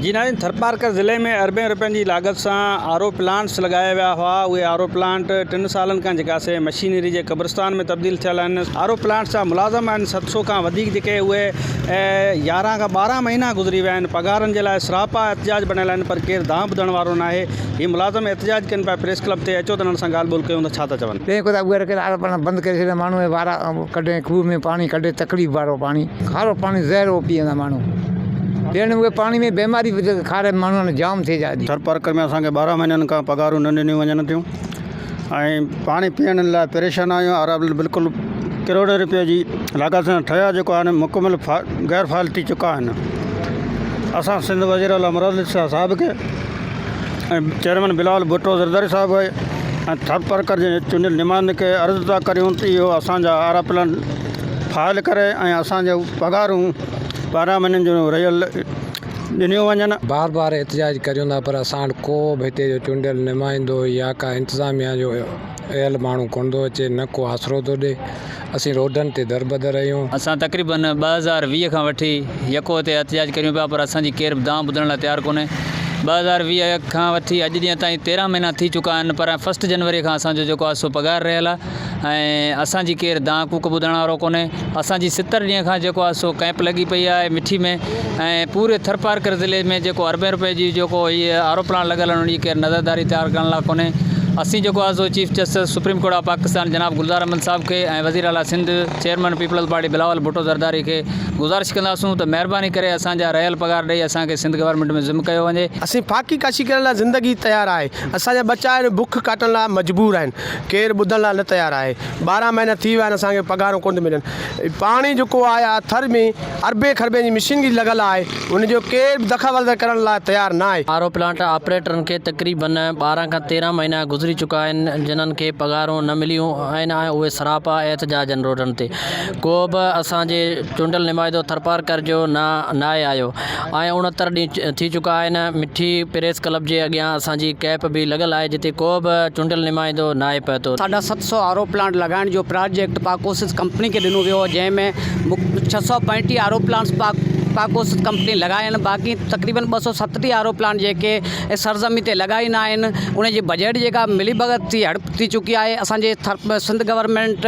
جي ناظرين ٿرپارڪر ضلعي ۾ اربين روپين جي لاڳت سان آر او پلانٽس لڳايا ويا هئا اهي آر او پلانٽ ٽن سالن کان جيڪا سي مشينري جي قبرستان ۾ تبديل ٿيل آهن آر او پلانٽس جا ملازم آهن 700 کان وڌيڪ جيڪي اهي 11 کان 12 مهينا گذري ويا آهن پگهارن جي لاء سراپا احتجاج بڻيل آهن پر ڪير دانهن ٻڌڻ وارو ناهي هي ملازم احتجاج ڪن پيا پريس ڪلب تي اچو ته انهن سان ڳالهه ٻولهه ڪيون ته ڇا ٿا چون. تنهن کان اڳ رکيل آر او پلانٽ بند ڪري ڇڏيا ماڻهو وارا ڪڍي کوهه ۾ پاڻي ڪڍي تڪليف وارو پاڻي. کارو پاڻي زهر هو پيئندا ماڻهو پيئڻ اهي پاڻي ۾ بيماري به کاري ماڻهن ۾ جام ٿئي جا. ٿرپارڪر ۾ اسان کي 12 مهينن کان پگهارون نه ڏنيون وڃن ٿيون ۽ پاڻي پيئڻ لاء پريشان آهيون آر ايل بلڪل ڪروڙين روپين جي لاڳت سان ٺهيا جيڪو آهن مڪمل غير فعال ٿي چڪا آهن اسان سنڌ وزير اعليٰ مراد علي شاهه صاحب کي ۽ چيئرمين بلاول ڀٽو زرداري صاحب ۽ ٿرپارڪر جي چونڊيل نمائندن کي عرض ٿا ڪريون ته اهو اسان جا آر ايل پلانٽ فعال ڪري ۽ اسان جون پگهارون 12 مهينن جون رهيل ڏنيون وڃن. بار بار احتجاج ڪريون ٿا پر اسان وٽ ڪو به هتي جو چونڊيل نمائندو يا ڪا انتظاميا جو اهل ماڻهو ڪونه ٿو اچي نه ڪو آسرو ٿو ڏي اسين روڊن تي دربدر آهيون. اسان تقريبن 2020 کان وٺي يڪو هتي احتجاج ڪريون پيا پر اسان جي ڪير به دانهن ٻڌڻ لاء تيار ڪونهي 2020 کان وٺي اڄ ڏينهن تائين 13 مهينا ٿي چڪا آهن پر فرسٽ جنوري کان اسان جو جيڪو آهي سو پگهار رهيل آهي ۽ اسان جي ڪير دانهن ڪوڪ ٻڌڻ وارو ڪونهي اسان جي ستر ڏينهن کان جيڪو آهي سو ڪئمپ لڳي پئي آهي مٺي ۾ ۽ پوري ٿرپارڪر ضلعي ۾ جيڪو اربين روپين جي جيڪو هي آر او پلانٽ لڳل آهن ان جي ڪير نظرداري تيار ڪرڻ لاء ڪونهي اسين جيڪو آهي سو chief justice supreme court of Pakistan جناب گلزار احمد صاحب کي ۽ وزير اعليٰ Sindh chairman peoples party Bilawal Bhutto Zardari کي گذارش ڪنداسون ته مهرباني ڪري اسان جا رهيل پگهار ڏئي اسان کي سنڌ گورنمينٽ ۾ ضم ڪيو وڃي. اسين ڦاڪي ڪاشي ڪرڻ لاء زندگي تيار آهي اسان جا ٻچا آهن بک ڪاٽڻ لاء مجبور آهن ڪير ٻڌڻ لاء نه تيار آهي. 12 مهينا ٿي ويا آهن اسان کي پگهارون ڪونه ٿيون ملن. پاڻي جيڪو آهي آ ٿر ۾ اربين کربين جي مشينري لڳل آهي ان جو ڪير به دخل ڪرڻ لاء تيار نه آهي. آر او پلانٽ آپريٽرن کي تقريبن 12 کان 13 مهينا گذري چڪا آهن جنھن کي پگهارون نه مليون آهن ۽ اهي سراپا احتجاجن روڊن تي ڪو به اسان جي چونڊيل نمائندو ٿرپارڪر جو نه ناهي آيو ۽ 69 ڏينهن ٿي چڪا آهن مٺي پريس ڪلب جي اڳيان اسان جي ڪئمپ به لڳل آهي جتي ڪو به چونڊيل نمائندو ناهي پهتو. ساڍا ست سئو آر او پلانٽ لڳائڻ جو پراجيڪٽ پاڪوسز ڪمپني کي ڏنو ويو هو جنهن ۾ 635 آر او پلانٽس پاڪوسز ڪمپني لڳايا آهن باقي تقريبن 237 آر او پلانٽ جيڪي سرزمين تي لڳا ئي نه آهن ان جي بجيٽ جيڪا ملي ڀڳت ٿي هڙپ ٿي چڪي آهي اسان جي ٿر سنڌ گورنمينٽ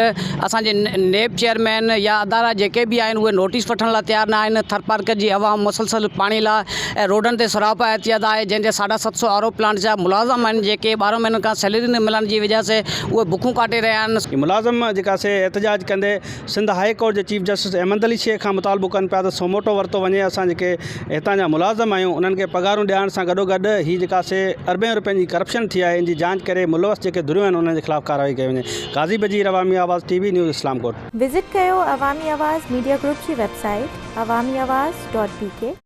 اسان جي نيب چيئرمين يا ادارا جيڪي به آهن اهي نوٽيس وٺڻ لاء تيار نه آهن ٿرپارڪر جي عوام مسلسل پاڻي لاء روڊن تي سراپا احتياط آهي جنهن جي ساڍا ست سئو آر او پلانٽ جا ملازم آهن جيڪي 12 مهينن کان سيلري نه ملڻ جي وجه سي اهي بکون ڪاٽي رهيا آهن. هي ملازم جيڪا سي احتجاج ڪندي سنڌ هاء ڪورٽ جي چيف جسٽس احمد علي شيخ کان مطالبو ڪن پيا ته سوموٽو ورتو وڃي اسان جيڪي هتان جا ملازم آهيون انهن کي پگهارون ڏيارڻ سان گڏو گڏ هي جيڪا سي اربين روپين جي ڪرپشن ٿي آهي ان جي جانچ ڪري ملوث جيڪي ڌريون آهن انهن جي خلاف ڪارروائي ڪئي وڃي Ghazi Bajeer Awami Awaz T V news Islamkot. Visit ڪيو عوامي آواز ميڊيا گروپ جي web site Awami Awaz dot B K.